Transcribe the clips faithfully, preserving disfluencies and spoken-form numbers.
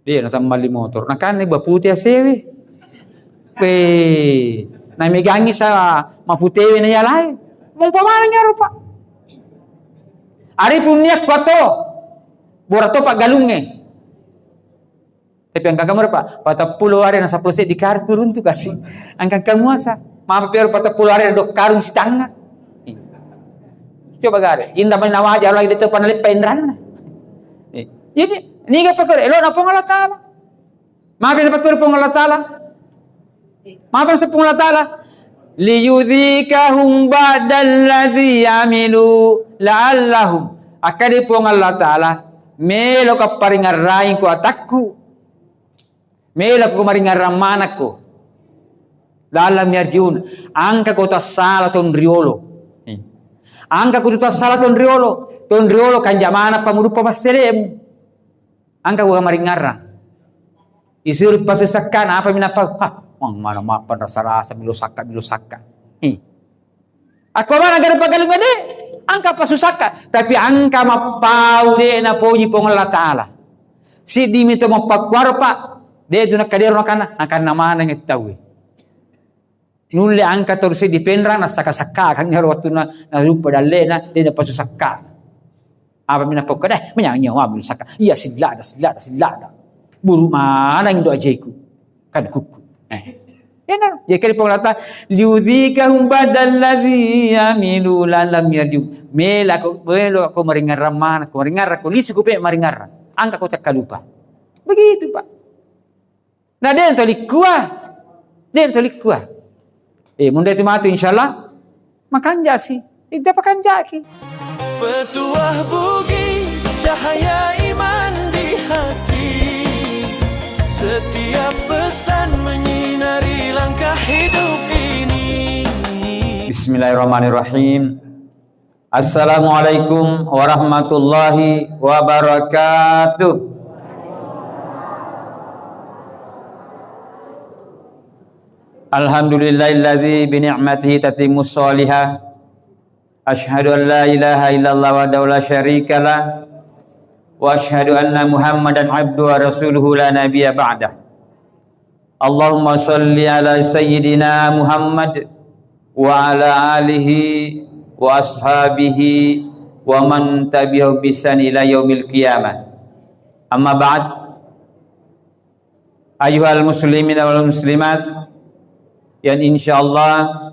Dia na tammalli motor. Nakanni bapute asewe. Weh, namegangi sa maputewe na yalae. Mompa maneng ero, Pak. Ari punnia kuato. Borato paggalungnge. Tapi angka kamu, Pak, patappulo hari na sappulo seddi kartu runtu kasi. Angka kamu asa. Mapa pero patappulo hari do karung sitangnga. Coba gare. Inda mani nawajar lagi de to panaleppa inranna. Eh, jadi niga pakere elo na Puang Allah Taala. Maaf ya, Pak Guru, Puang Allah Taala. Maaf ya, Puang Allah Taala. Liyudzikahum ba'dalladzi amilu la'allahum. Akkadi Puang Allah Taala, melo ka paringarraing ko atakku. Melo ko maringarrang manakko. La'allahum yarji'un. Angka ko tassala tonriolo. Angka ko tassala tonriolo. Tonriolo kanja manappa muduppa masselemu. Angka ko maringarrang. Isuru pasusakka, apa minappa? Hah, mang mana mapan rasa-rasa, milo sakka, milo sakka. Eh. Ako mana gare pagalung ade? Angka pasusakka, tapi angka mappau de napoji Puang Allah Taala. Siddi mito mappakuaro, Pak. De tu nakadero nakana, nakana mana ngettawi. Nulle angka terus dipenrang, nasakka-sakka kan ero wattunna, nalupa dallena, de napasusakka. Apa mina pokka deh, menyanyi wa bil sakka. Iya, sillada, sillada, sillada. Buru maneng do ajaiku. Kan kukku. Eh. Enar, ya kali penglata, liudzikahum ba'dalladzi amilu la'allahum yarji'un. Mela ko, melo ko maringarrang mana, ko maringarrang ko lisu ko pe maringarrang. Angka ko cakkalupa. Begitu, Pak. Na de' tolikkua. De' tolikkua. Eh, mundai tu matu, insyaallah. Makanjasi. Idda pakanjaki. Petuah Bugis, cahaya iman di hati. Setiap pesan menyinari langkah hidup ini. Bismillahirrahmanirrahim. Assalamualaikum warahmatullahi wabarakatuh. Alhamdulillahilladzi bi ni'matihi tatimmus shalihah. Asyhadu an la ilaha illallah wahdahu la syarikalah. Wa asyhadu anna Muhammadan abduhu wa rasuluhu la nabiyya ba'dah. Allahumma shalli ala sayyidina Muhammad wa ala alihi wa ashabihi wa man tabi'ahu bi ihsan ila yaumil qiyamah. Amma ba'd. Ayyuhal muslimin wal muslimat, yang insyaallah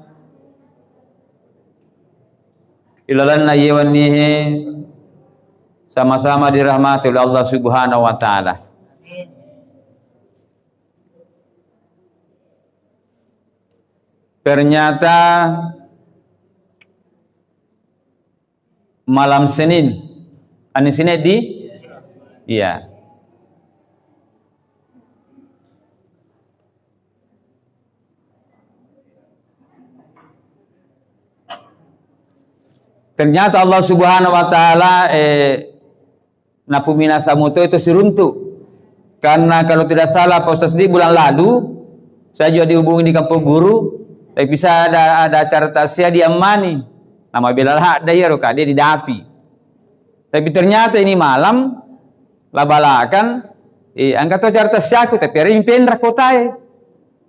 ilalanna yewannihe sama-sama dirahmati oleh Allah Subhanahu wa Ta'ala. Ternyata malam Senin, ani Senin di? Iya. Ternyata Allah Subhanahu wa Ta'ala, eh, napuminasa muto itu siruntu. Karena kalau tidak salah, Pak Ustaz, di bulan lalu, saya juga dihubungi di Kampung Guru, tapi bisa ada, ada acara takziah di Ammani. Nama bela ada ya, Roka, dia didapi. Tapi ternyata ini malam, labalakan, eh, angkat acara takziahku, tapi hari ini penra kotae.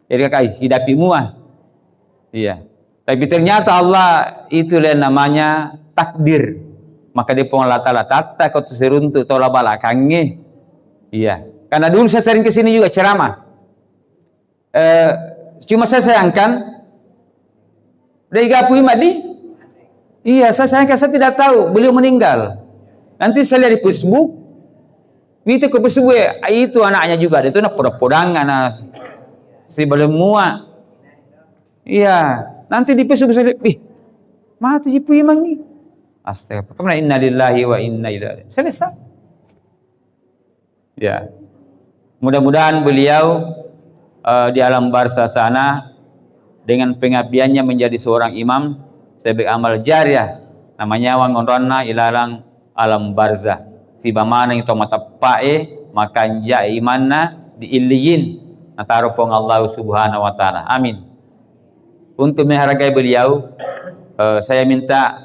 Jadi kakak, idapi mua. Iya. Tapi ternyata Allah itu yang namanya takdir. Maka dia Puang Allah Ta'ala tatta kau siruntu tau labalakangnge. Iya. Karena dulu saya sering ke sini juga ceramah. Eh, cuma saya sayangkan, dari Gapu Imadi, iya, saya sayangkan, saya tidak tahu beliau meninggal. Nanti saya lihat di Facebook, itu ke Facebook, eh, itu anaknya juga, itu na poda-podang anak si Balemua. Iya, nanti di Facebook saya lihat, ih, mati si Puimang ini. Astaga, kemana inna lillahi wa inna ilaihi raji'un. Selesai. Ya. Mudah-mudahan beliau, eh, di alam barzah sana dengan pengabdiannya menjadi seorang imam sebagai amal jariah, namanya wangonronna ilalang alam barzah. Sibamaneng to mateppae, makanja imanna di illiyin, nataro Puang Allah Subhanahu wa Ta'ala. Amin. Untuk menghargai beliau, eh, saya minta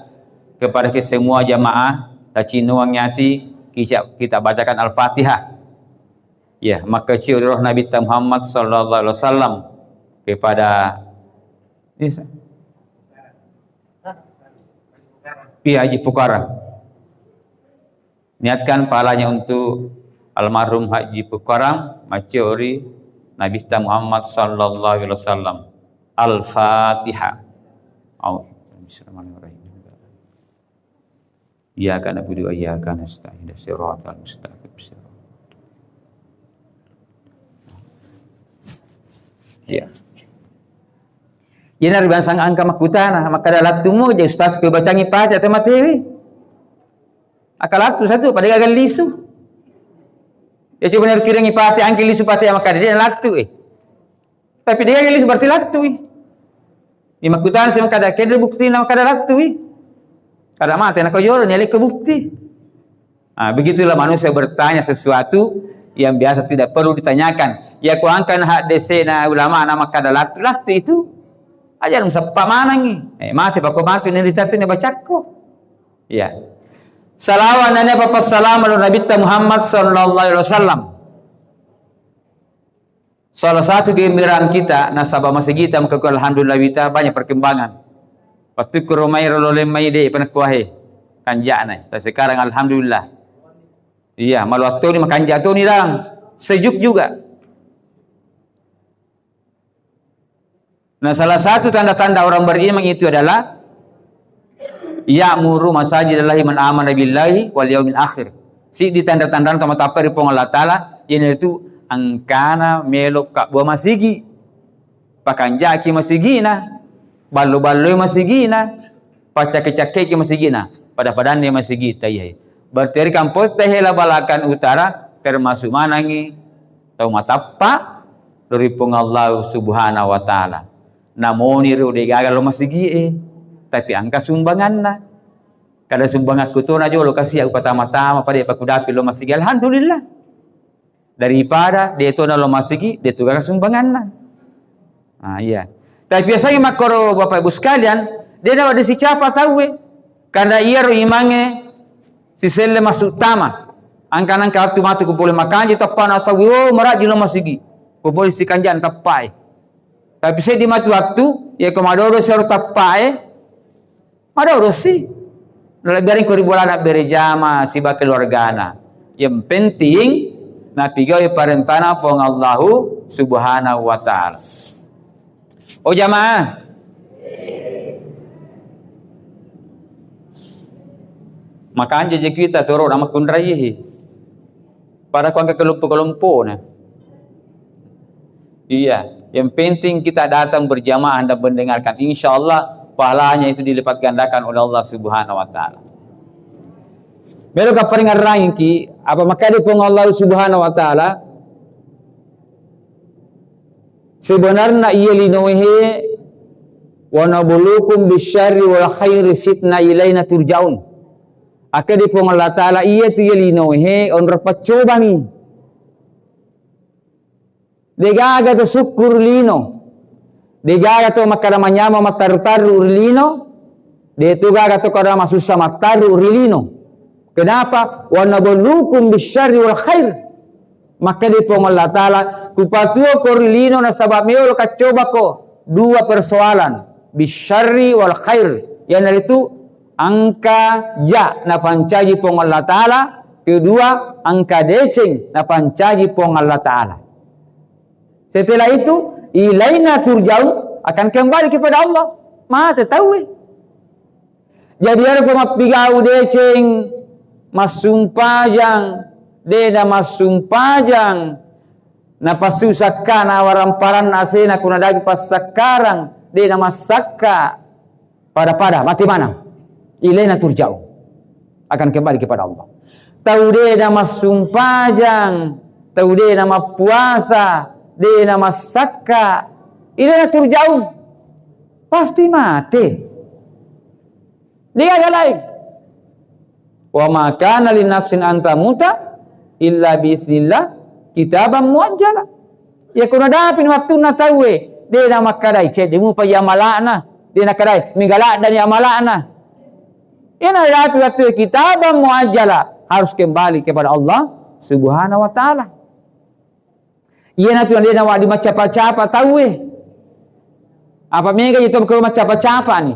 kepada kita semua jamaah, tacinnuang ati, kita, kita bacakan Al-Fatihah. Ya, maka ciori roh Nabitta Muhammad sallallahu alaihi wasallam kepada Isa. Iya, Haji Pukarang. Niatkan pahalanya untuk almarhum Haji Pukarang, maciori Nabitta Muhammad sallallahu alaihi wasallam. Al-Fatihah. Au-, Bismillahirrahmanirrahim. Iyyaka na'budu wa iyyaka nasta'in. Ihdinas siratal mustaqim. Iya. Iyana ri bangsa engka makkutana, makkada lattumu je ustaz, ko bacangi Fatihah atau matewi? Aka lattu satu, pada gagal lisu. Ya coba narukirangi Fatihah, angki lisu Fatihah, makkada de' lattu, eh. Tapi de' gagal lisu berarti lattu, eh. Iya makkutana si makkada, kedde buktina makkada lattu, eh. Kada mate, nako jolo, ni alekko bukti. Ah, begitulah manusia bertanya sesuatu yang biasa tidak perlu ditanyakan. Ya, ko angkana haddese'na ulama na makkada lattu, lattu itu aja musappa manangi. Eh, mate pako mate ni ritatu ni bacakko. Ya. Salawa nani apa passalama lo Nabitta Muhammad sallallahu alaihi wasallam. Salah satu gembiraan kita nasaba masigita maka alhamdulillah wita banyak perkembangan. Wattu kuro mai rolo lemmai de' pernah kuahe kanja'na. Tapi sekarang alhamdulillah. Iya, maluat toni makanja' toni dang. Sejuk juga. Nah, salah satu tanda-tanda orang beriman itu adalah ya'muru masajidallahi man amana billahi wal yaumil akhir. Siddi tanda-tanda to matappa ri Puang Allah Taala, iyanaritu engkana melo kabbua masigi. Pakanjaki masigina, ballo-balloi masigina, paccakke-cakkeki masigina, pada-padanni masigita iyae. Berarti ri kampotta Hela Balakan Utara termasuk manangi tau matappa ri Puang Allah Subhanahu wa Taala. Namoni ro de'gaga lo masigie, tapi engka sumbanganna. Kada sumbangakku to najolo kasi' aku patama-tama pada pakudapi lo masigi. Alhamdulillah. Daripada de' to nalo masigi, de' to gaga sumbanganna. Ah, iya. Tapi biasanya makkoro Bapak Ibu sekalian, de' nawa de' sicapa tauwe. Karena iyaro imangnge siselle massu tama. Angka-angka wattu matu ko pole makanja' tappana tauwe, oh, maraji lo masigi. Ko pole sikanja'na tappae. Tapi seddi matu wattu, iya ko madodo sero tappae, madodossi. Nalebbiaring ko ri bolana berejama siba keluargana. Yang penting napigau'i parentana Puang Allahu Subhanahu wa Ta'ala. Oh jamaah, makanja' je kita toro' namakkunraihi. Pada ko engka kelompo-kelompona. Iya, yang penting kita datang berjamaah dan mendengarkan. Insya Allah pahalanya itu dilipat gandakan oleh Allah Subhanahu wa Ta'ala. Melo ka paringerrangki, apa makkeda Puang Allah Subhanahu wa Ta'ala, sebenarna iya linoe, wa nabluukum bisyarri wal khairi fitnah ilaina turja'un. Akkeda Puang Allah Ta'ala, iya tu iya linoe onro paccobangi. Degaga to sukku ri lino. Degaga to makkeda manyameng mattarru-tarru ri lino. De tu gaga to kada masussa mattarru ri lino. Kenapa? Wa nabluukum bisyarri wal khair. Makkeda Puang Allah Ta'ala, kupatuo ko ri lino nasaba melo kaccobako dua persoalan, bisyarri wal khair. Iyanaritu engka ja napancaji Puang Allah Ta'ala, kedua, engka deceng napancaji Puang Allah Ta'ala. Setelah itu, ilaina turja'un, akan kembali kepada Allah. Mate tauwe. Jadi, ero ko mappigau deceng, massumpajang, de na massumpajang, napassusakka, nawaramparang asena, ko nadagi passakkarang, de na massakka, pada-pada, mate maneng. Ilaina turja'un. Akan kembali kepada Allah. Tau de na massumpajang, tau de na mappuasa, de na massakka, ilaina turja'un. Pasti mate. Degaga laing. Wa ma kana li nafsin an tamuta illa bi iznillah kitaban muajjala. Iya ko nadapini wattunna tauwe, de na makkadai, cedde mupa iya amala'na, de nakkadai, mega laddani amala'na. Iya nadapi wattu kitaban muajjala, harus kembali kepada Allah Subhanahu wa Ta'ala. Iyanatu de' nawedding maccapa-capa tauwe. Apa mega itu ko maccapa-capa ni.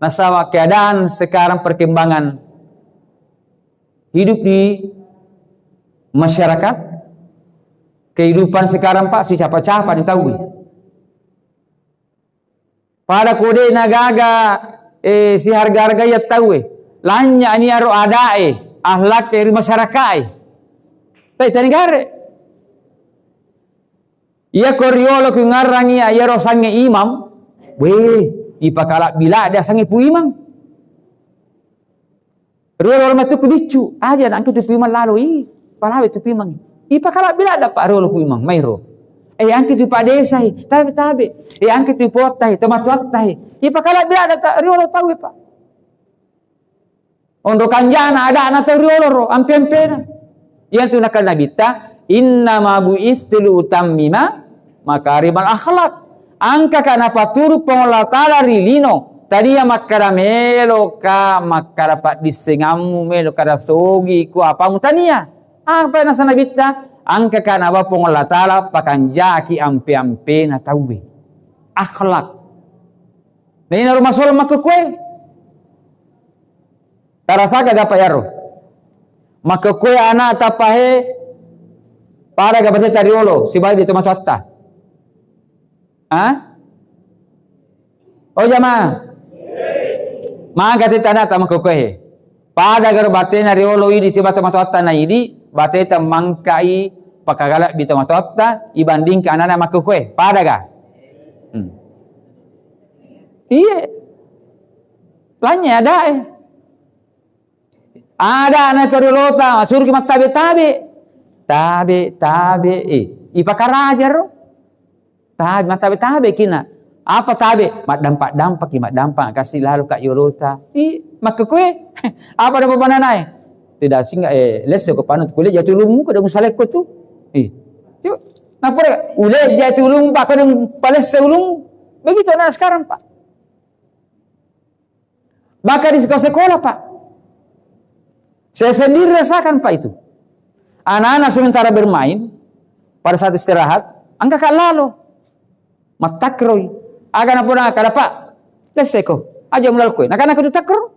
Nasaba keadaan sekarang perkembangan hidup di masyarakat, kehidupan sekarang, Pak, sicapa-capa ni tauwe. Pada ko de' nagaga, eh, siharga-harga iya tauwe. Lanya' ni aro ada'e, akhlak e ri masyarakae. Tapi tani gare. Iya ko riolo ku ngarang iya, iyaro sange imam. Weh, ipakalabbi ladde sange pu imam. Riolo-riolo metu ku biccu, aja na engka tu pimang lalo i, palawe tu pimang. Ipakalabbi ladde pa riolo ku imang, mairo. Eh, engka tu pa desa i, tabe-tabe. Eh, engka tu potta i, tomatoatta i. Ipakalabbi ladde ta riolo tau e, Pak. Onro kanjana adana tau riolo ro, ampe-ampena. Iya tu nakal Nabitta, "Innama bu'istu liutammima makarimal akhlak." Engkaka napaturu Puang Allah Taala ri lino. Tania makkada meloka, makkada paddissengammu, meloka sogi ku apamu, tania. Apa nasa Nabitta? Engkaka nawa Puang Allah Taala pakanjaki ampe-ampena tauwe. Akhlak. Naina rumah solong makkukue. Tarasaka gapa yaro? Makkukue anakta pahe pada ga bateta riolo sibawa di tomatoatta. Ha? Oh jamaah. Maka teta anakta makkukue. Pada garo batena riolo idi sibawa tomatoatta na idi, bateta mangkai pakagalabbi tomatoatta ibandingka anana makkukue. Pada ga? Hmm. Iye. Lanye adae. Ada na to riolota, suruki mattabe-tabe. Tabe, tabe, eh. Ipakaraja ro. Tabe, mattabe-tabe kina. Apa tabe? Maddampak-dampaki, maddampak kasi lalo ka yolota. I, makkukue. Apa da papananae? Tidak singa, eh, lesse ko panu kuliah jatuh lumu ko da musalekko tu. I. Tu. Napura uleja tu lumu, Pak, ko da palesse lumu. Begitu anak sekarang, Pak. Bahkan di sekolah-sekolah, Pak. Saya sendiri rasakan, Pak, itu. Anak-anak sementara bermain, pada saat istirahat, engka ka lalo. Mattakroi. Aga napodang kada, Pak. Lesseko. Aja mulal koe. Nakana ko tu takro.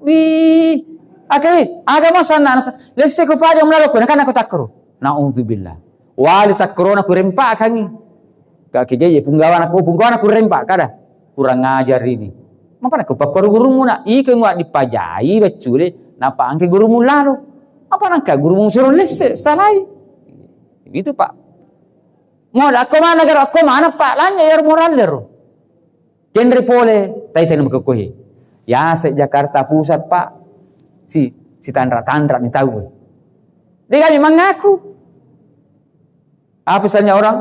Wih. Aga, eh, aga masa anak-anak. Lesseko, Pak, aja mulal koe. Nakana ko takro. Naudzubillah. Wali takkorona kurempa kangi. Ka kegeje punggawana ko punggawana kurempa kada. Kurang ajar ini. Mapa nakko pakkoro gurumu nak? Iko mua dipajai baccule, napa angke gurumu lalo. Apa nangka gurumu suruh lesse, salai. Begitu, Pak. Mau akko mana garo, akko mana, Pak? Lanya yaro moral dero. Kenre pole, tai tena makekkoe. Yase Jakarta Pusat, Pak. Si, si tanra-tanra ni tau. De kami mangaku. Apa misalnya orang,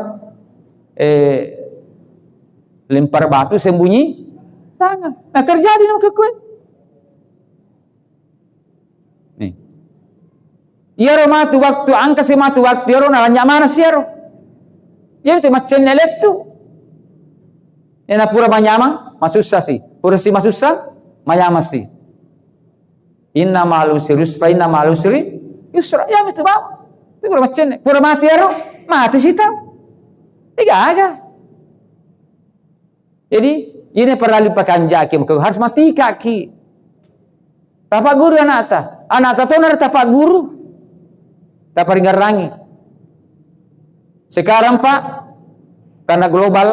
eh, lempar batu sembunyi tangan. Nah, terjadi no makekkoe. Nih. Iyaro matu waktu, angka si matu waktu iyaro, nalanya mana si iyaro. Iyaro tu maccenne lettu. Ena pura manyamang, masussa si. Pura si masussa, manyamang si. Inna ma'al usri yus-, fa inna ma'al usri yusra. Iya mitu, Bang. Itu pura maccenne. Pura mati iyaro, mati si tau. Degaga. Jadi, ini perlu pakanjaki, harus matikaki. Tapak guru anakta. Anakta tona tapak guru. Taparingarangi. Sekarang, Pak, karena global,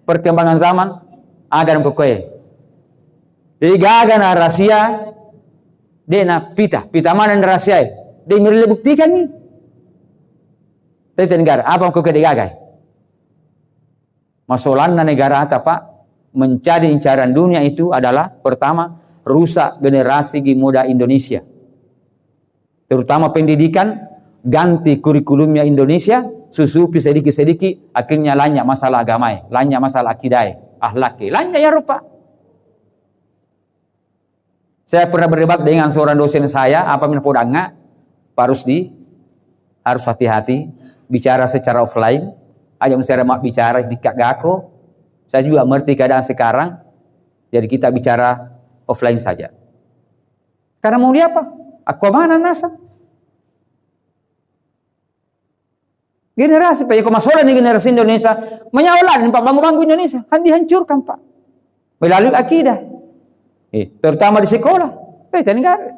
perkembangan zaman, aga na makekkoe. Jadi, gaga na rahasia, de na pita, pita mana na rahasia, de meri buktikan ni. Tete negara, apa makekkoe de gaga? Masolanna negarata, Pak, mencari incaran dunia itu adalah, pertama, rusak generasi muda Indonesia. Terutama pendidikan, ganti kurikulumnya Indonesia, susupi sedikit-sedikit, akhirnya lanya masalah agamae, lanya masalah akidae, akhlake, lanya iyaro, Pak. Saya pernah berdebat dengan seorang dosen saya, apa mina podangnga, Pak Rusdi, harus hati-hati, bicara secara offline, aja mesti ada mak bicara di Kak Gako, saya juga mengerti keadaan sekarang, jadi kita bicara offline saja. Karena mau diapa? Aku mana nasa? Generasi, Pak, ya, ko masola ni generasi Indonesia, menyawa ladde, Pak, bangun-bangun Indonesia, kan dihancurkan, Pak. Melalui akidah. Eh, terutama di sekolah. Eh, tani gare.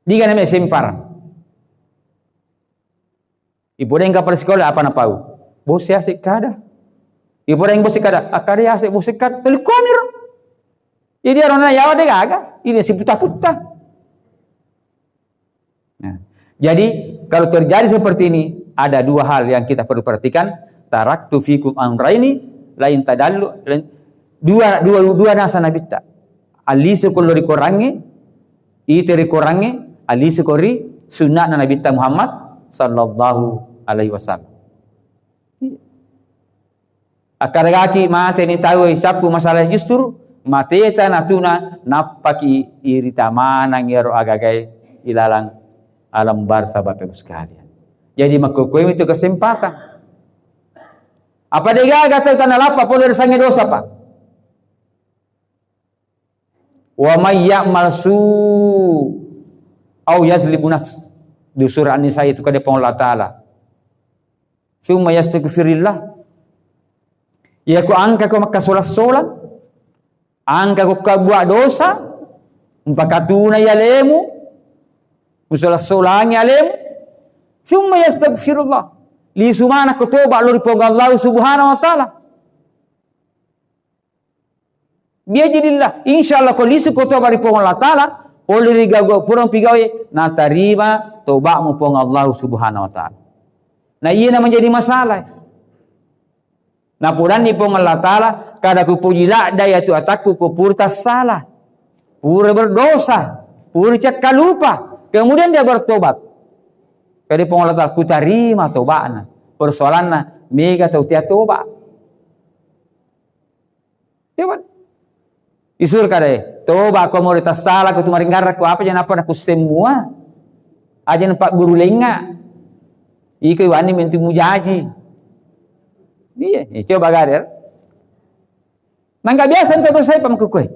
Diga name sempar. Ipodeng kapal sekolah apa napau? Bosi ase kada. Ipodeng bosi kada, akade ase bosi kada. Tuli komiro. Jadi arona yawa de gaga. Ini si puta-puta. Nah, jadi kalau terjadi seperti ini, ada dua hal yang kita perlu perhatikan. Taraktu fikum amraini, lain tadallu, lain, dua, dua, dua nasa nabitta. Alisu ko ri korangnge, ite ri korangnge, alisu ko ri sunnahna Nabitta Muhammad sallallahu alaihi wasallam. Akkaragaki mateni tau sappu masalah, justru mateta natuna nappaki irita manang iyaro agagae ilalang alam barzah, Bapak Ibu sekalian. Jadi makkukkuemi itu kesempatan. Apa degaga tau tanalappa pole ri sange dosa, Pak? Wa may ya'mal su au yadzlimu nafs. Di surah An-Nisa itu kada Puang Allah Ta'ala. Summa yastaghfirillah. Iya ko angka ko makkasola-sola, angka ko kabuat dosa, mpakatunai alemu, musola-solangi alemu, summa yastaghfirullah. Lisu maneng ko toba lao ri Puang Allah Subhanahu wa Ta'ala. Biajilillah. Insya Allah, ko lisu ko toba ri Puang Allah Ta'ala, pole ri gau-gau pura pigawe, natarima tobamu Puang Allah Subhanahu wa Ta'ala. Nah, iya na menjadi masalah. Napodanni Puang Allah Ta'ala, kada kupoji ladda iyatu atakku ko pura tassala, pura berdosa, pura cakkalupa, kemudian dia bertobat. Kada Puang Allah Ta'ala, kutarima tobana. Persoalanna, mega tau tea toba. Coba. Isur kade, toba ko mori tassala ko tu maringgarra ko apa jana apa naku semua. Aja nampak guru lenga. Iko iwani mentu mujaji. Iya, eh, coba gader. Nangga biasa ente dosa apa makukue.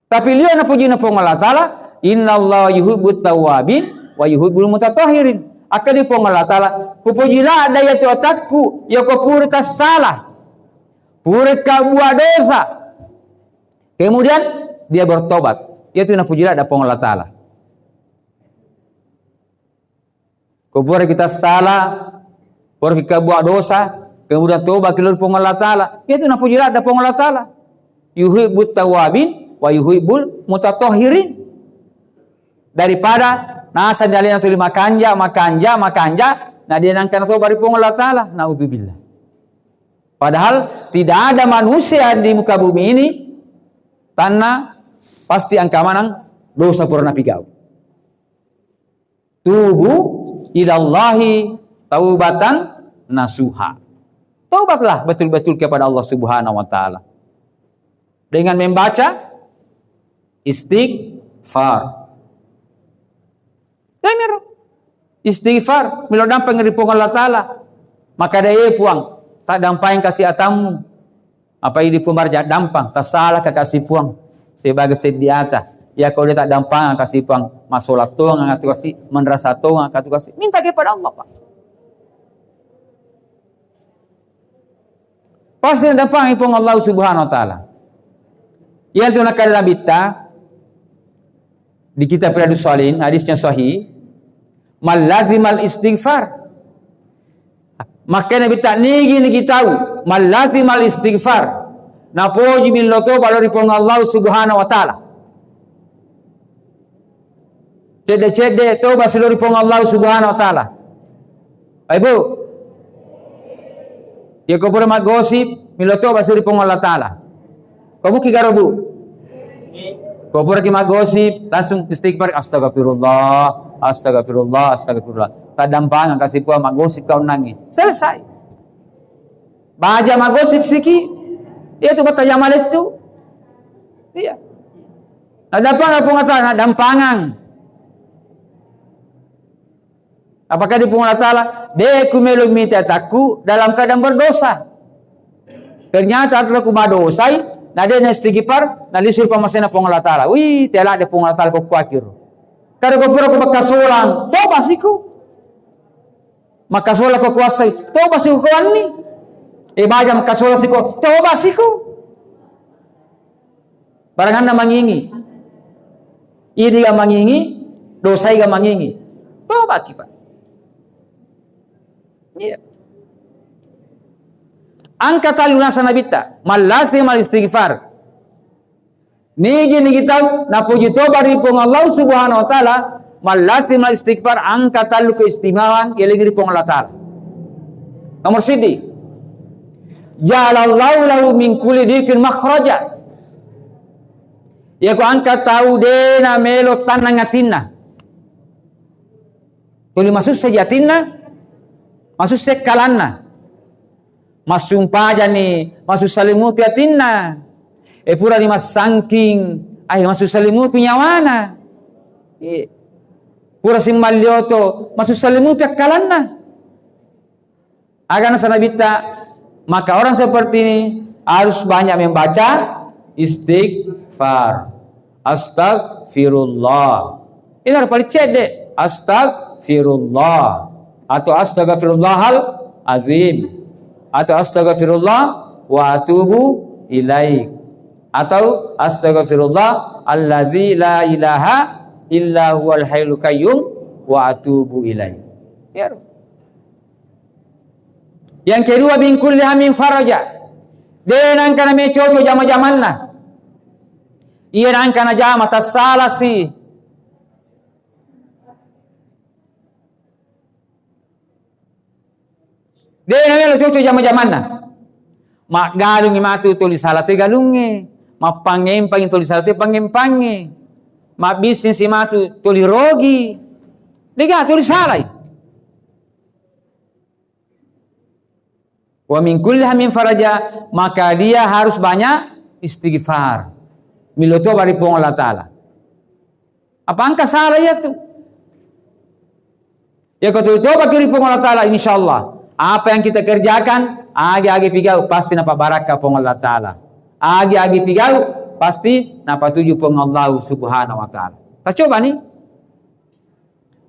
Tapi liya napojina Puang Allah Ta'ala, "Innallaha yuhibbut tawwabin wa yuhibbul mutatahhirin." Akkadi Puang Allah Ta'ala, "Kupoji ladda iyatu atakku, iya ko pura tassala, pura kabuat dosa, kemudian dia bertobat." Iyatu napoji ladda Puang Allah Ta'ala. Ko pura kita sala, pura kita buat dosa, kemudian toba ki lao ri Puang Allah Ta'ala. Iyatu napoji ladda Puang Allah Ta'ala. Yuhibbut tawabin wa yuhibbul mutatahhirin. Daripada naseng alena tuli makanja, makanja, makanja, na dia nangkana toba ri Puang Allah Ta'ala. Naudzubillah. Padahal tidak ada manusia di muka bumi ini tanna pasti engka maneng dosa pura napigau. Tubu ilallahi taubatan nasuha. Taubatlah betul-betul kepada Allah Subhanahu wa Ta'ala dengan membaca istighfar. Istighfar, melo dampeng ri Puang Allah Ta'ala. Makkeda, "E Puang, taddampengeng kasi atammu." Apa idi Puang maraja dampang, tassala ka kasi Puang sebagai seddi ata. Iya ko de taddampangeng kasi Puang, masolat tongeng atu kasi, manrasa tongeng atu kasi. Minta kepada Allah, Pak. Pasti naddampangeng Puang Allah Subhanahu wa Ta'ala. Iya tu nakkeda Nabitta di kitab Riyadus Shalihin, hadisnya sahih, "Man lazimal istighfar." Makkeda Nabitta, nigi-nigi tau, "Man lazimal istighfar." Napoji millau toba lao ri Puang Allah Subhanahu wa Ta'ala. Cedde-cedde toba silori Puang Allah Subhanahu wa Ta'ala. Ayo, Bu. Ya, ko pura maggosip, milo toba silori Puang Allah Ta'ala. Ko muki garo, Bu. Ko pura ki maggosip, langsung istighfar, "Astagfirullah, astagfirullah, astagfirullah." Taddampangeng kasi Puang maggosip kau nangi. Selesai. Baja maggosip siki, iya tu bata jamale tu. Iya. Naddampangeng Puang Allah Ta'ala, naddampangeng. Apakah di Puang Allah Ta'ala, de ku melo mita takku dalam keadaan berdosa. Ternyata atu ku madosai, na de na istighfar, na lisu pamasena Puang Allah Ta'ala. Wih, tela de Puang Allah Ta'ala ko kuakir. Kada ko pura ko makkasolang, toba siko. Makkasolang ko kuasai, toba siko ko anni. E baja makkasolang siko, toba siko. Baranganna mangingi. Idi ga mangingi, dosai ga mangingi. Toba ki, Pak. Iya. Angka tallu nasa nabitta, mallazi mal istighfar. Nigi-nigi tau napoji toba ri Puang Allah Subhanahu wa Ta'ala, mallazi mal istighfar, angka tallu keistimewaan yelegi ri Puang Allah Ta'ala. Nomor siddi, ja'alallahu lahu min kulli dhiqin makhraja. Yako angka tau de namelo tannang atinna. Tuli masussa jatinna, masussa kalanna. Massumpajani, masussa limupi atinna. E purani massangking, ai masussa limupi nyawana. E, pura simmallioto, masussa limupi akkalanna. Aga nasa nabitta, maka orang seperti ini harus banyak membaca istighfar. Astagfirullah. Ini harus paling cedde. Astagfirullah. Atau astagfirullahal azim. Atau astagfirullah wa atubu ilaik. Atau astagfirullah alladzi la ilaha illa huwal hayyul qayyum wa atubu ilaik. Ya. Yang kedua, min kulli hammin faraja. De nangka name coco jama-jamanna. Iya nangka najama tassala si. De namelo coco jama-jamanna. Maggalungi matu tuli salate galungnge. Mappangempang tuli salate pangempangnge. Mabbisnis matu tuli rogi. Dega tuli salai. Wa min kulli hammin faraja, maka dia harus banyak istighfar. Milo toba ri Puang Allah Ta'ala. Apa angka salah iya tu? Ya, ko tu toba ki ri Puang Allah Ta'ala, insya Allah, apa yang kita kerjakan, agi-agi pigau, pasti napabarakka Puang Allah Ta'ala. Agi-agi pigau, pasti napatuju Puang Allah Subhanahu wa Ta'ala. Tacoba ni.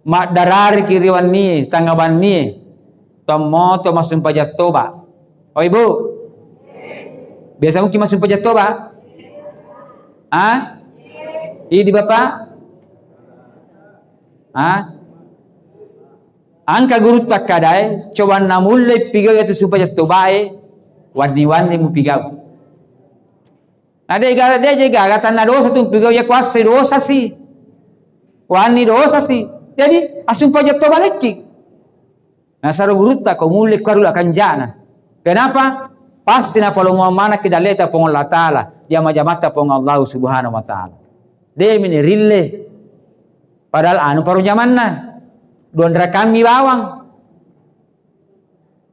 Maddarariki ri wennie, tengnga wennie, tommoto massumpajang toba. Oh, Ibu? Biasa mungkin massumpajang toba? Ah? Idi, Bapak? Ah? Angka gurutta akkadae, cobanna mulle pigau iyatu sumpajang tobae, wanni-wanni mupigau. Na de ga, de je gaga tanna dosa tu pigau, iya kuassai dosa si. Wani dosa si. Jadi, assumpajang toba lekki. Nasaro gurutta ko mulle ko arula kanjana. Kenapa? Pasti napalongo manakki daleta Puang Allah Ta'ala, jama-jamatta Puang Allah Subhanahu wa Ta'ala. De mini rille. Padahal anu paro jamanna. Duanrakammi bawang.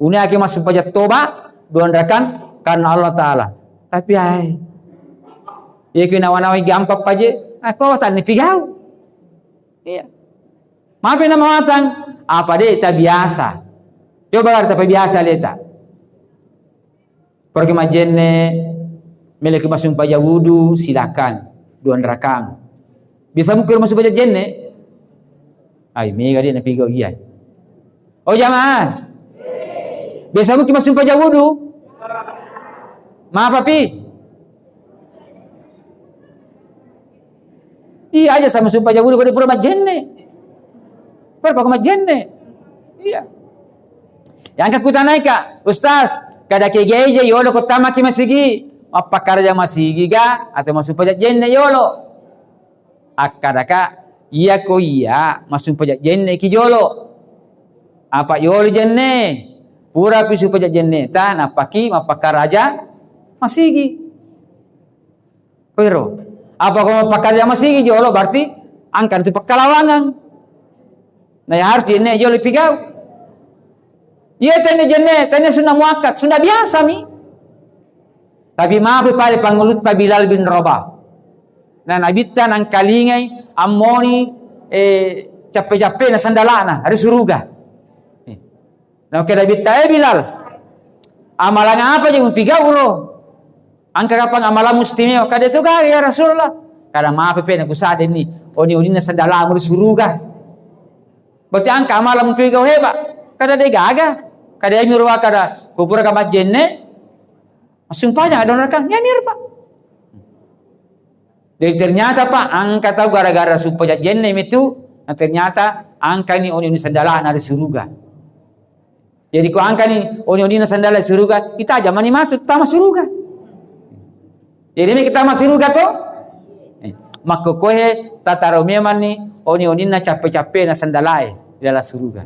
Uniaki massumpajang toba, duanrakang karena Allah Ta'ala. Tapi ai, iya ki nawa-nawai gampang paje, ah, ko tanni pigau. Iya. Mapi na mawatang, apa de ta biasa. Coba gara ta biasa leta. Pergi majenne, meleki massumpajang wudu, silakan. Duanrakang. Bisa mukir massumpajang jenne? Ai, mega de napigau iya. Oh, jamaah. Biasa mungkin massumpajang wudu. Maaf, Pi. Iya aja sama sumpajang wudu, ko de pura majjenne. Pura pako majjenne. Iya. Yang kutanaika, Ustaz, kada kegeje yolo ko tamaki masigi. Mappakaraja masigi ga atau massumpajang jenne yolo? Akkadaka, iyako iya massumpajang jenne ki jolo. Apa yolo jenne? Pura pi sumpajang jenne ta, nappaki mappakaraja masigi. Koiro. Apa ko mappakaraja masigi jolo, berarti angkan tu pakkalawangang. Nah, ya harus jenne jolo pigau. Iya, tenne jenne, tenne sunna muakkad, sunna biasa mi. Tapi mapi pale pangulutta Bilal bin Rabah. Nah, Nabitta nangkalingai ammoni, eh, cappe-cappena sandalana ri suruga. Eh. Nah, oke, Nabitta, "Eh, Bilal, amalang apa je mupigau lo? Engka kapang amalang mustimewa?" Kada tu gaga, ya Rasulullah. Kada mape pe nakusadenni oni-oninna sandalamu ri suruga. Berarti engka amala mupi gau heba. Kada de gaga. Kada mi ruwa kada kupura ka majjenne. Masumpajang ada neraka. Ya mir, Pak. Jadi ternyata, Pak, engka tau gara-gara sumpajang jenne mitu, nah ternyata engkani oni-oni sandalana ri suruga. Jadi ko engkani oni-onina sandala suruga, itajang mani matu tama suruga. Jadi mi kita masuruga to? Eh, makkokoe tataro memanni oni-oninna cappe-cappena sandalae di dalam suruga.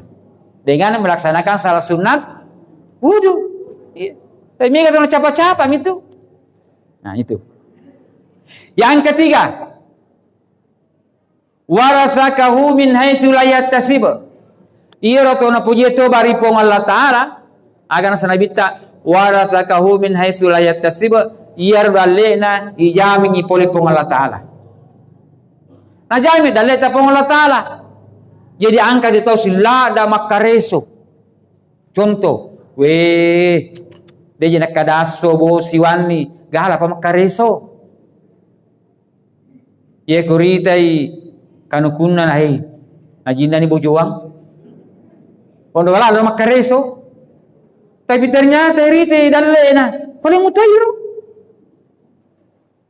Dengan melaksanakan salat sunat wudu. Iya. Tapi mega to capa-capa mitu. Nah, itu. Yang ketiga, warasakahu min haitsu la yahtasib. Iyaro to napojie toba ri Puang Allah Taala, aga naseng Nabitta, warasakahu min haitsu la yahtasib, iyaro dalle'na ijamingngi pole Puang Allah Taala. Najami dalle'ta Puang Allah Taala. Jadi engka de tau sillada makkareso. Contoh, weh, de je nakkada esso bo siwanni, galapa makkareso. Iya kuritai kanukunna na, hei, najinnani bojoang. Ondo gala lo makkareso. Tapi ternyata rite dalle'na, pole mutoiro.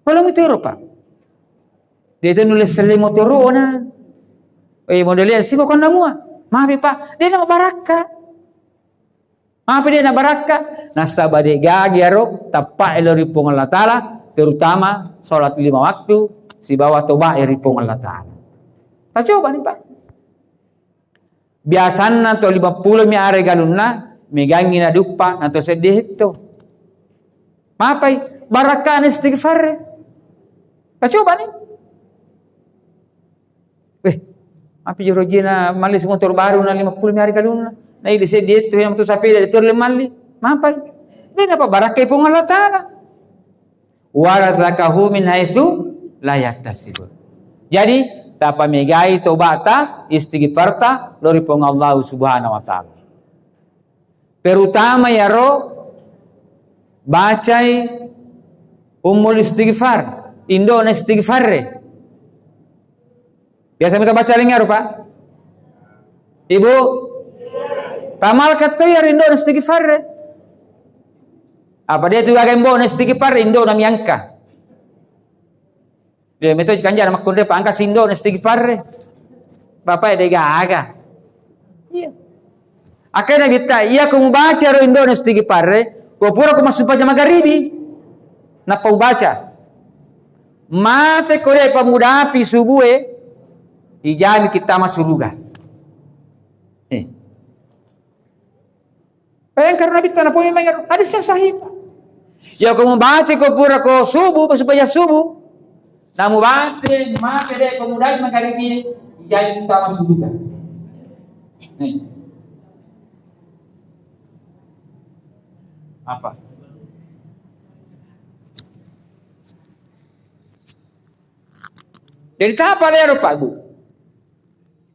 Pole mutoiro, Pak. De to nulle selle motorona. Eh, model siko konna mua. Maaf, Pak. De na barakka. Maaf, de na barakka. Nasaba de gaga iyaro tappa elo ri Puang Allah Taala, terutama salat lima waktu sibawa toba ri Puang Allah Taala. Tacoba ni, Pak. Biasanna to lima pulo mi are galunna, megangngi naduppa, na to seddi hetto. Mapai, barakkana istighfar. Tacoba ni. Weh, mapi jorojina malli si motor baru na lima pulo mi are galunna. Na idi seddi hetto, yang tu sapeda de to le malli. Mapai. De na pa barakkai Puang Allah Taala. Warazaqahu min haitsu la yahtasib. Jadi, tapamegai tobata, istighfarta, lao ri Puang Allah Subhanahu wa Ta'ala. Terutama iyaro bacai ummul istighfar, indo'na istighfarre. Biasa mita baca lingaro, Pak? Ibu? Tamalkan to iyaro indo'na istighfarre. Apa de tu gaga imbona istighfar, indo'na miangka. De meto kanjana makkunre pa engka si indo'na istighfarre. Bapak de gaga. Iya. Akkae Nabitta, iya ko mubaca ro indo'na istighfarre, ko pura ko massumpajang magaribi. Nappa ubaca. Mate ko de pamudapi subue, ijami kita masuruga. Eh. Bayangkan Nabitta napoi memang hadisnya sahih. Ya ko mubaca ko pura ko subuh, supaya subuh. Namu bate, mate de ko mudapi magaribi, jadi utama subuh. Nih. Apa? Jadi tapa lero Pak Bu?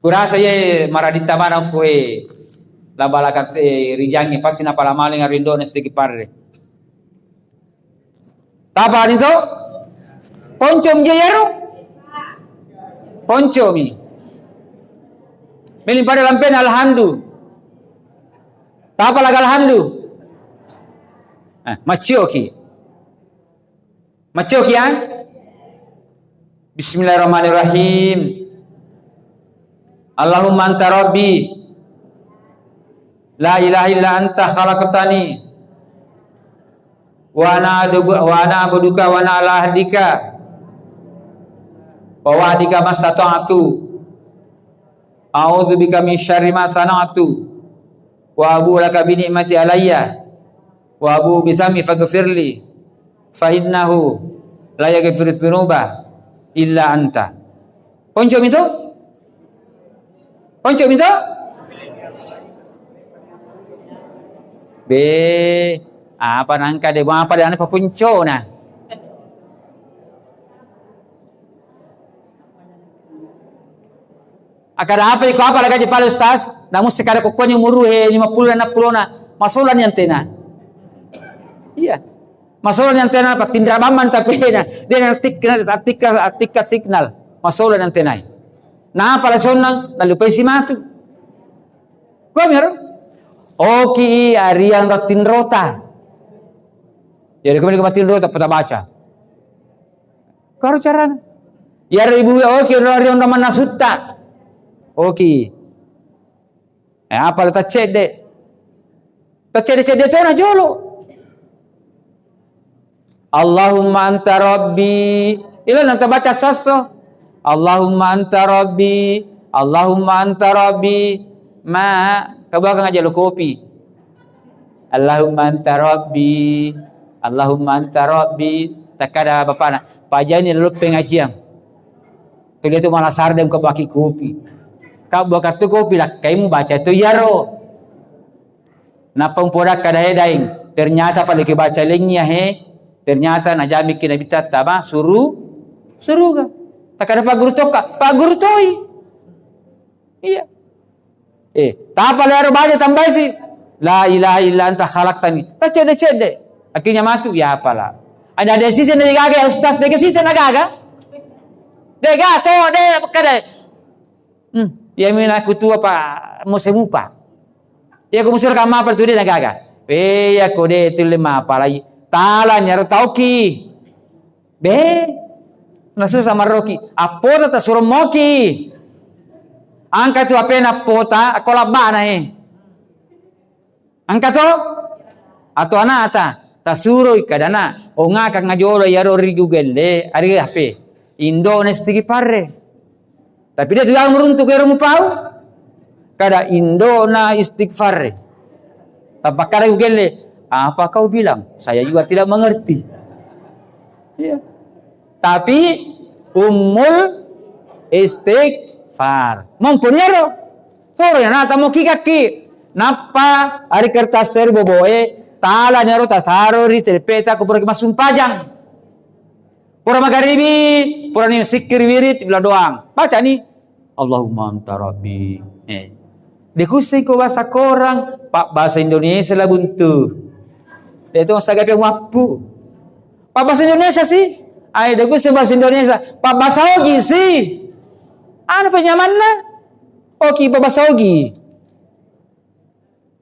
Kurasa ye maraditta mana kue labalakat, eh, rijangnge pasti napala maling aro indo'na istighfarre. Tapa ni to? Poncomi je yaro? Poncomi. Meni pada lampena alhamdu. Tapa laga alhamdu? Eh, maccio ki. Maccoki, ya? Bismillahirrahmanirrahim. Allahumma anta rabbi. La ilaha illa anta khalaqtani. Wa ana adubu-, wa ana abduka wa ana ala ahdika. Wa wa'dika mastata'tu. A'udzu bika min syarri ma sana'tu. Wa abu laka bi ni'mati alayya. Wa abu bi dzambi faghfirli. Fa innahu la yaghfiru dzunuba illa anta. Poncomi to? Poncomi to? Be, apa nangka de, apa de ane papuncona. Akkada apa iko apa lagaji pale ustaz? Namu sekada ko koni umuru he lima puluh na, enam puluh na, masola ni antena. Iya. Masolo ni antena, apa, tinra bambang tapena. Dia na tikka, tikka, tikka signal. Masolo ni antenai. Napa la sonnang, nalupai si matu. Kua miro? Oki i ariang ro tinrota. Jadi kami ko tinrota peta baca. Karo carana. Yaro ibu oki ro ariang ro manasutta. Oki. Eh, apa la taccedde? Taccedde-cedde tona jolo. Allahumma anta rabbi. Ila nang tabaca sasso. Allahumma anta rabbi. Allahumma anta rabbi. Ma, kabuakang aja lo kopi. Allahumma anta rabbi. Allahumma anta rabbi. Takkada bapana, pajani lo pengajian. Tuli tu malasar dem ko baki kopi. Kak buah kartu kopi lakkaimu baca tu yaro. Nappa umpoda kada he daeng. Ternyata pada ke baca lengi ya he. Ternyata najami ki Nabi tattama suru suruga. Takada paguru toka, paguru toi. Iya. Eh, tapa lero baja tambaisi. La ilaha illa anta khalaqtani. Taccedde-cedde. Akhirnya matu, ya apalah. Ada, ada sisi na gaga ya ustaz, ada sisi na gaga. Dega to, de kada. Hmm, ya mina aku tua pa musemupa. Ya aku musur kama apa tu de na gaga. Eh, ya ko de tu lima apalai. Tala nyaro tauki. Be, nasusa maroki. Appota tasuro moki. Angka tu apena appota, ako labbana e. Angka to? Atau anata, tasuroi kadana, ongaka ngajolo yaro ri Google e, ari H P. Indo na istighfar e. Tapi dia juga meruntuk ero mupau. Kada indona istighfar. Tapakkada Google, "Apa kau bilang? Saya juga tidak mengerti." Iya. Tapi ummul istighfar. Mumpuni ero. Soro ya nata mo kikakki. Nappa ari kertas eri boboe, tala nero tasaro ri celepeta ko pura massumpajang. Pura magaribi, purani sikkiri wirid, bila doang. Bacani, "Allahumma anta rabbi." Eh. Dekusseng ko bahasa korang, pak bahasa Indonesia lah buntu. Dia tu sagapia muappu. Pak bahasa Indonesia sih. Ai dekusseng bahasa Indonesia. Pak bahasa Ogi sih. Anu penyamanna. Oki pak bahasa Ogi.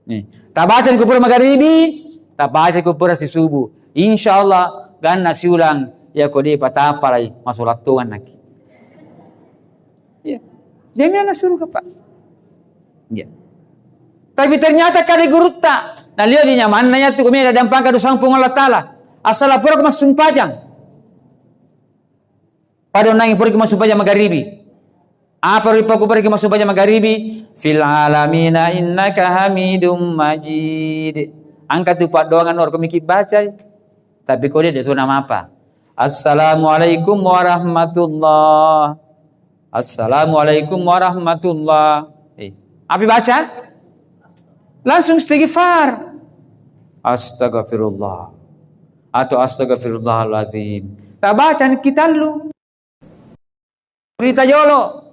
Nih, tabaca ko pura magaribi, tabaca ko pura sisubu. Insya Allah ganna siulang ya ko de patapalai masulattongan naki. Iya. Jaminan suruga, Pak. Iya. Tapi ternyata kade gurutta, nalio di nyamanna ya tu kami ada dampang kadu sampung Allah Taala. Asal pura ko massumpajang. Pada nangi pura ko massumpajang magaribi. Apa ripa ku pura ko massumpajang magaribi? Fil alamina innaka hamidum majid. Angka tu paddoangan nor ko miki bacai. Tapi ko de de tu nama apa? Assalamualaikum warahmatullah. Assalamualaikum warahmatullah. Eh, apa baca? Langsung istighfar. Astagfirullah. Atau astagfirullahaladzim. Tabaca kita lu. Curita jolo.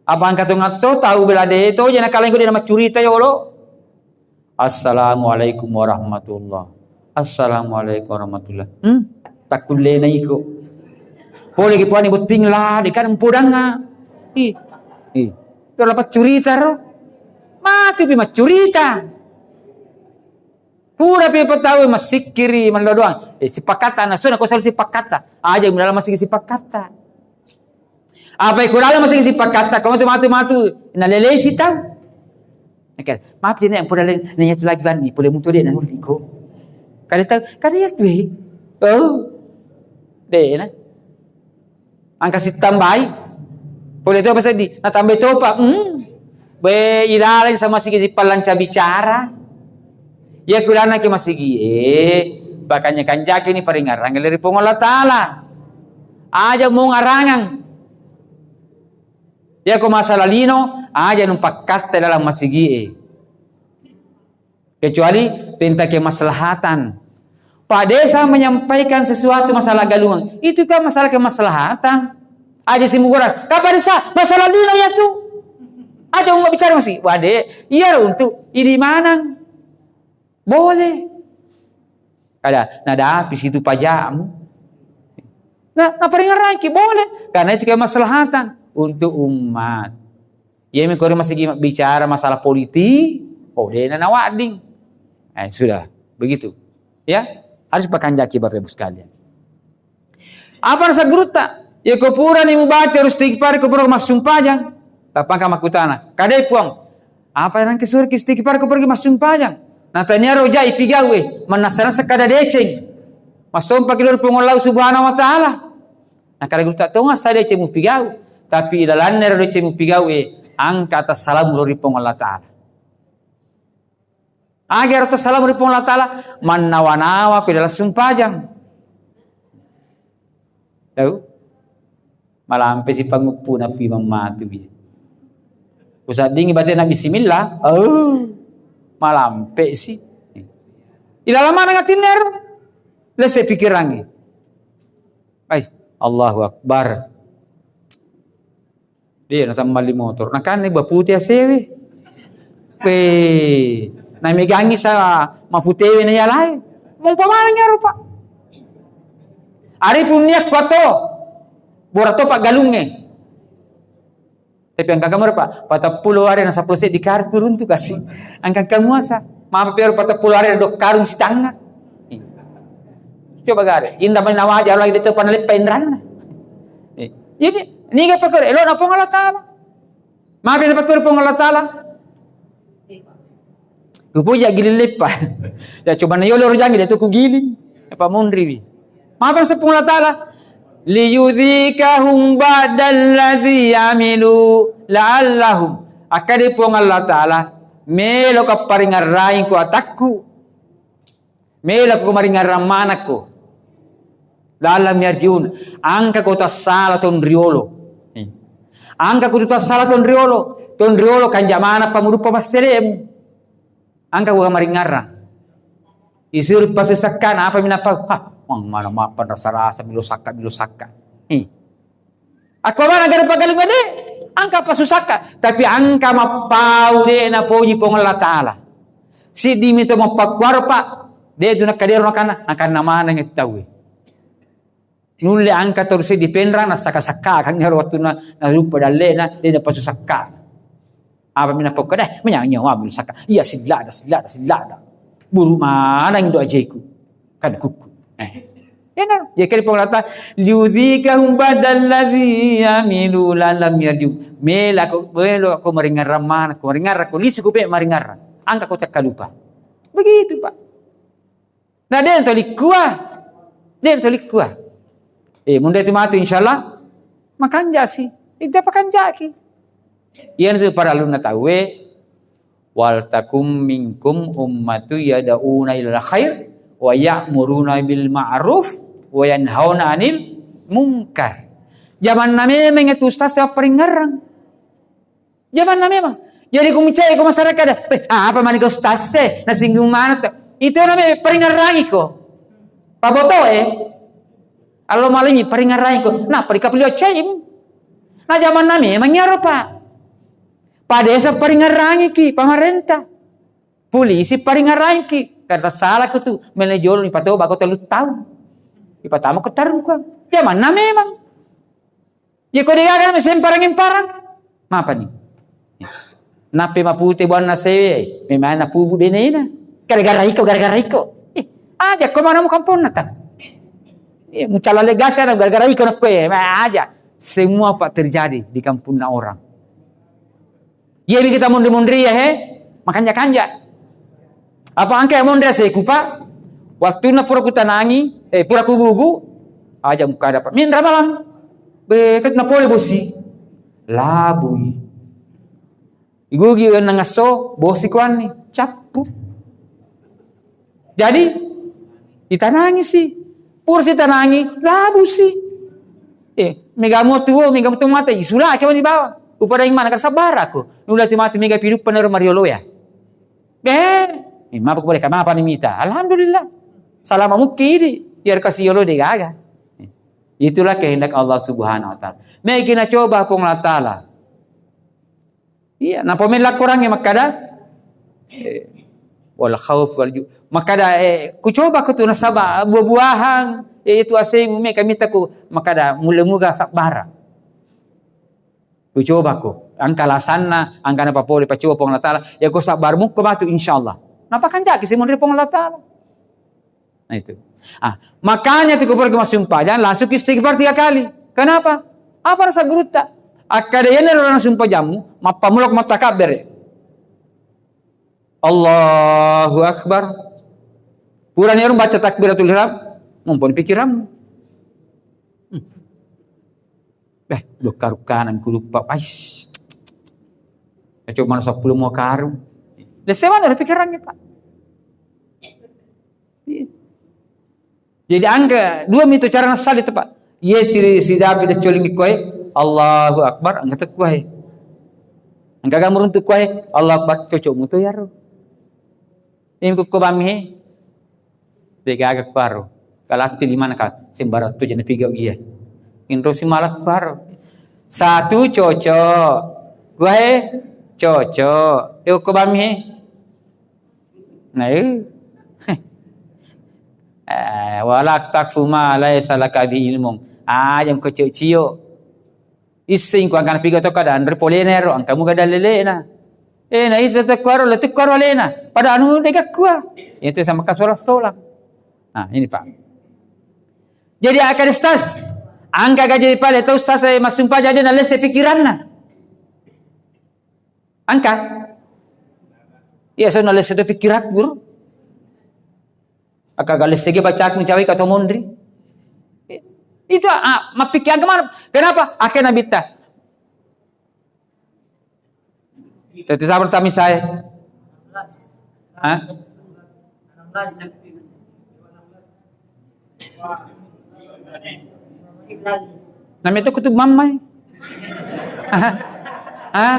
Apa angka tu ngatto tau bela de to je nakalai ko de nama curita jolo. Assalamualaikum warahmatullah. Assalamualaikum warahmatullah. Hmm? Takkullena iko. Pole ki puani botting la, de kan mpodanga. Ih. Ih. Itu dapat curita ro. Mati pi maccurita. Pura pi patau massikkiri mallo doang. Eh, sipakata nasuna ko selalu sipakata. Aja mulala masigi sipakata. Apa ikurala masigi sipakata, kamu tu matu-matu nalelei sita. Oke, maaf je ne, ampun lain nanya tu lagi bani, pole mutu de nanulli ko. Kada tahu, kada ya tu eh. Oh. De na. Angka sitambai. Pole to pasal di, natambai topa. Hmm. Be ilalai sama sigi sipallanca bicara. Iya kulanna ki masigi e, pakanja-kanjaki ni paringarang ri Puang Allah Taala. Aja mung arangang. Iya ko masalah lino, aja nupakkatta dalam masigi e. Kecuali tentang kemaslahatan. Pak Desa menyampaikan sesuatu masalah galungan, itu kan masalah kemaslahatan. Aja simugura, kapan desa masalah lino ya tu. Aja mau bicara masih, wade, iya untuk ini manang. Boleh. Kada, nadapi situ pajamu. Nah, naparingerrangki boleh, karena itu kemaslahatan untuk umat. Iya, mi kori masigi bicara masalah politik, oh, dena nawadding. Eh, sudah, begitu. Ya, harus pakanjaki Bapak Ibu sekalian. Apa rasa gurutta? Ya, ko purani mubaca istighfar, ko pura massumpajang. Tappa engka makkutana, "Kadai Puang, apa yang ke suruh istighfar, ko pura massumpajang?" Natania roja ipigau e, mannasa-nasa kada deceng. Massompaki lao ri Puang Allah Subhanahu wa Ta'ala. Nah, kada gurutta tonga sa deceng mupigau, tapi ilalanna ro deceng mupigau e, angka tassalam lao ri Puang Allah Ta'ala. Aga ero tassalam ri Puang Allah Ta'ala, mannawa-nawa ko dalam sumpajang. Tahu? Malampe si panguppu napi mammatu bi. Usaddingi baca na bismillah, oh, malampe si. Ilalang mana ngatinna ero? Lesse pikirangi. Ai, Allahu Akbar. Dia natammalli motor. Nakanni bapute asewe. Weh, namegangi sa maputewe na yalae. Mumpa maneng ero, Pak. Ari punnia kuato. Bora to Pak galungnge. Tapi angka kamu, Pak, patappulo are na sappulo seddi karung runtu kasi. Angka kamu asa. Mapa piaro patappulo are dok karung sitangnga. Coba gare, inda mai nawaja lagi de to panaleppa inranna. Eh, jadi niga pakere elo na Puang Allah Ta'ala. Maaf ya pakere Puang Allah Ta'ala. Kupuja giling leppa. Ya coba na yolo rojangi de to kugiling. Apa munriwi. Maaf ya Puang Allah Ta'ala. Liyudzikahum ba'dalladzi amilu la'allahum. Akkade Puang Allah Ta'ala, melo kapparingarraing ku atakku. Mela ko maringarrang manakko. La'allahum yarji'un. Angka ko tassala tonriolo. Angka ko tassala tonriolo. Tonriolo kanja manappa muduppa masselemu. Angka ko maringarrang. Isur pasu sakka na apa minappa. Hah, mang mana mappan rasa-rasa milo sakka, milo sakka. Eh. Akko mana gare pagalung ade, angka pasusakka, tapi angka mappau de napoji Puang Allah Ta'ala. Siddi mito mappakkuaro, Pak, de tu nakkadero nakana, nakanna maneng tauwe. Nulle angka terus di penrang nasakka-sakka kan ero wattunna nalupa dallena de napasusakka. Apa mina pokka deh, menyanyi wa bil saka. Iya sillada, sillada, sillada. Buru maneng do ajeku. Kan kuku. Eh. Ena, ya kali Puang Allah Ta'ala, "Liudzikahum ba'dalladzi amilu la'allahum yarji'un." Mela ko, melo ko maringarrang mana, ko maringarrang ko lisu ko pe maringarrang. Angka ko cakka lupa. Begitu, Pak. Nah, de' to likkua. De' to likkua. Eh, mundai tu matu, insyaallah, makanja si. Ija pakanjaki. Iyana tu parallunna tauwe, "Wal takum minkum ummatu yad'una ilal khair wa ya'muruna bil ma'ruf wa yanhauna 'anil munkar." Jamanna memeng tu ustaz siapparingngerang. Jamanna memang. Jadi ku mencari ku masyarakat, "Eh, apa mani ko ustaz e? Nasinggung mana tu?" Itu namanya peringerangi ko. Paboto e. Allo malingi peringerangi ko. Nah, perikap liwa cai. Nah, jamanna memang iyaro, Pak. Padesa peringerangi ki pamarenta. Polisi peringerangi ki. Kata salah ko tu. Mele jolo ni patoba ko telu tahun. Ipatama ko tarung ko. Jamanna memang. Iya ko degaga na semparang-emparang. Mapani? Nappe mapute buanna sewe, memang napubu benena. Gara-gara iko, gara-gara iko. Eh, aja ko mana mu kamponna ta. Eh, mucala legasi ana gara-gara iko nakko e, ma aja. Semua, Pak, terjadi di kampungna orang. Iya, kita mondri-mondri ya, he. Makanja-kanja. Apa angka ya mondri aseku, Pak? Wattunna pura kutanangi, eh, pura kugugu, aja muka dapat. Mindra malam. Be, ket napole bosi. Labui. Igugi wenna ngasso, bosi kuanni. Cappu. Jadi, itanangi si. Pura si tanangi, labu si. Eh, mega mo tuo, mega mo tuo mate, isulaki wani bawang. Upada imana kan sabar aku. Nula tu mate mega piduppa nero mariolo ya. Be, eh, mapa ko boleh, mapa ni mita. Alhamdulillah. Salama mukki di, biar kasi yolo de gaga. Itulah kehendak Allah Subhanahu wa Ta'ala. Meki na coba Puang Allah Ta'ala. Iya, napamella Quran e makkada, eh, wal khauf wal ju'. Makkada, eh, kucoba ko tu nasaba buah-buahan, eh, itu asemu me kami taku, makkada mulle muga sabbara. Kucoba ko, angka lasanna, angka napapole pacoba Puang Allah Taala, ya ko sabbar mukko matu insyaallah. Napakanjaki simonri Puang Allah Taala. Nah, itu. Ah, makanya tu kupura masumpajang, langsung istighfar tiga kali. Kenapa? Apa rasa gurutta? Akkada iyana ro sumpajammu, mappamula ko mattakabbere. Allahu Akbar. Purani ero baca takbiratul ihram, mumpuni pikiranmu. Hmm. Beh, dokka-rukkanang ku luppa, pais. Cuma sepuluh mau karung. Lesse mana pikirannya, Pak? Iya. Jadi angka dua mitu cara nassali tepat. Iya si, si David colingi kuai, Allahu Akbar, angka tekkuai. Angka gamurung tu kuai, Allahu Akbar, cocok mutu yaro. Ini kukko bammi he. Degaga kuaro. Kalatti limana ka sembarang tu jana piga iya. Inro si malak kuaro. Satu cocok. Kuai cocok. Eo ko bammi he. Nah, eh. Eh, wala taqfu ma laisa laka bi ilmun. Aja ko cio-cio. Isseng ko angkana piga to kada anre polena ero, angka muga dalelena. Eh, na itu to kuaro, letu kuaro alena. Pada anu dega kua. Itu sama kasola-sola. Nah, ini Pak. Jadi akad ustaz. Angka gaji pale to ustaz, eh, masumpa jadi na lesse pikiranna. Angka. Iya, so nalesse to pikirak, guru. Aka galesse ge bacaku mencawai ka to mondri. Itu, ah, mappikir angka mana? Kenapa? Akhirnya bita. Tadi sabar tami saya. Hah? Namanya itu kutub mamai. Hah?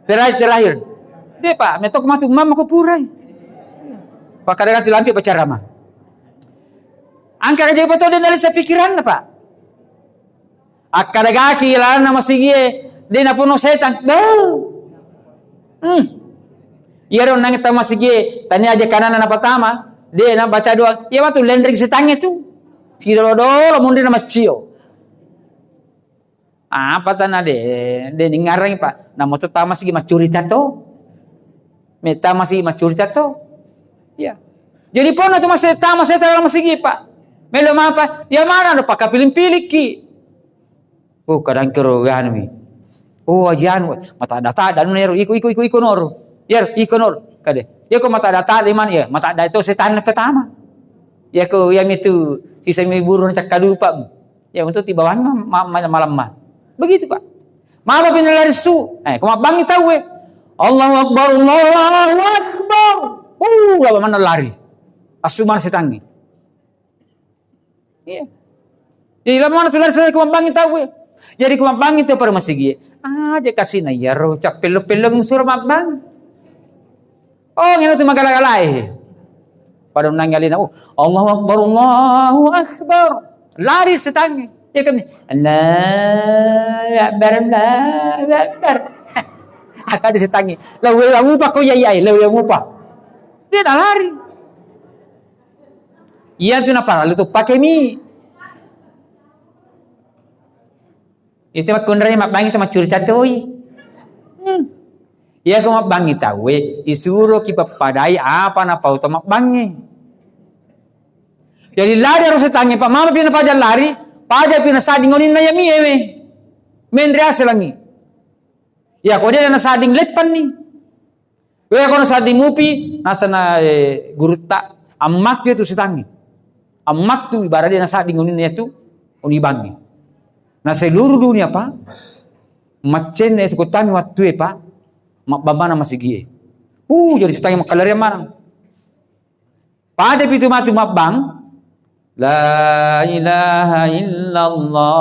Terakhir, terakhir. Dia, Pak, metok masuk mamma ko purai. Pak, kada kasih lampi pacara mah. Angka aja betul dia dari sepikiran, Pak. Akkadagaki lalanna masigie, de napono setang. Beuh. Hmm. Iyaro nange tau masigie, tania aja kanana napatama, de nabaca doa. Iya matu lenreng setangnge tu. Sidolo-dolo munri na maccio. Apa tana de, de ningarang, Pak. Namo tu tama sigi macurita to. Metta masigi macurita to. Iya. Jadi pona tu masih tama setang masigi, Pak. Melo mapa? Ya mana do pakapiling-piliki. Oh, kadang kero anu mi. Oh, aji anu, mata data dan nero iko, iko, iko, iko noro. Ya, iko noro. Kade. Ya ko mata data de man ya, mata data itu setan pertama. Ya ko ya mitu sisa mi burung cakkadupa. Ya untuk tiba ma-, ma-, malam mah. Begitu, Pak. Mama pindah lari su. Eh, ko mabbangi tau eh. Allahu Akbar, Allahu Akbar. Uh, lama mana lari. Asu mana setangi. Iya. Jadi lama mana tu lari, saya ko mabbangi tau. Jadi ko mabbangi tau pada masigi. Aja kasih na iyaro cappello-pello sura mabbang. Oh, ngena tu magala-galai. Pada nangi alina, oh, Allahu Akbar, Allahu Akbar. Lari setangi. Ya kan? Allahu Akbar, Allahu Akbar. Akan di setangi. Lawe mupa ko ya, ya, lawe mupa. Dia tak lari. Iya tu naparalu tu pake mi. Itu makkunrai mabbangi tu maccurita toi. Hmm. Iya ko mabbangi tauwe, isuro ki pappadai apa napau to mabbangi. Jadi lari harus tangi, Pak, mama pina paja lari, paja pina sading oninna ya mie we. Menre aselangi. Ya ko dia na sading leppanni. Wé, kono sadding mupi, nasana, eh, gurutta, ammattu tu sitangngi. Ammattu ibarat dia nasadding uninna tu, uni bangngi. Na seluruh dunia, Pak, maccenna itu kotami wattue, Pak, mabbambana masigie. Uh, jadi sitangngi makkalarian maneng. Pada pitu matu mabbang, la ilaha illallah.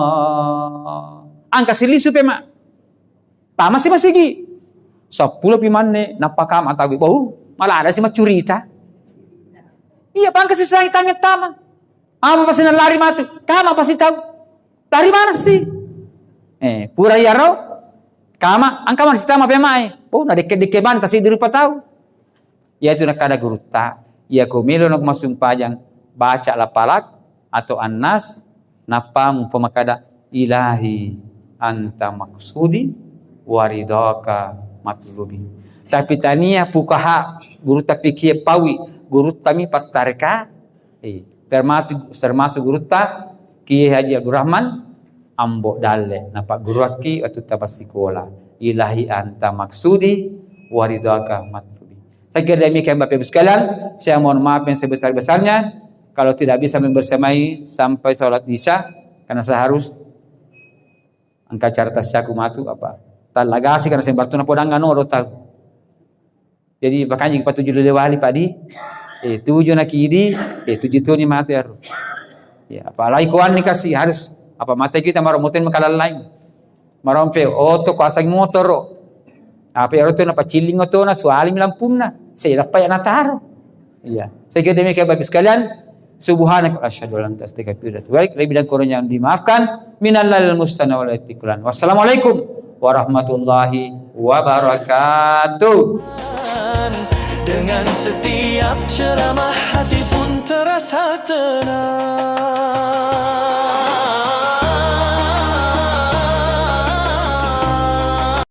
Angka silisu pe, Mak. Tama si masigi. Seppulo pi manne, nappa kama tawi. Bau, malah ada si macurita. Iya, pangka si sai tama tama. Ama pasti nalari matu. Kama pasti tahu. Lari mana sih? Eh, pura iyaro. Kama, engka mani sitama pemae. Oh, na dekke-dekke banta siddi rupa tau. Iyatu nakkada gurutta, iyako melo na masumpajang baca lapalak atau annas, nappa mupamakada, "Ilahi anta maksudi wa ridhaka matlubi." Tapi tania pukaha gurutta pikie pawi, gurutta mi pastareka, eh, termasuk, termasuk gurutta Kiai Haji Abdurrahman Ambo Dalle, napagguruakki wattu tapassikola. "Ilahi anta maksudi wa ridhaka matlubi." Saya kira demikian Bapak Ibu sekalian, saya mohon maaf yang sebesar-besarnya kalau tidak bisa membersamai sampai sholat Isya, karena saya harus engka acara tasyaku matu apa. Tallagasi karena saya batu napodangnga noro tau. Jadi makanya patuju lele wali padi, eh, tuju nakidi, eh, tuju toni mate aro. Ya, apalagi kuan nih kasih harus apa mate kita maro moten makalalai. Marompe oto kuasai motoro. Apa ya oto na paciling oto na suali lampunna. Saya dapat ya nataro. Iya. Saya kira demikian Bapak Ibu sekalian. Subhanaka asyhadu an la ilaha illa anta astaghfiruka wa atubu ilaik. Lebih dan kurangnya dimaafkan. Minallahil musta'an wa alaihi tuklan. Wassalamualaikum warahmatullahi wabarakatuh. Dengan setiap ceramah hati pun terasa tenang.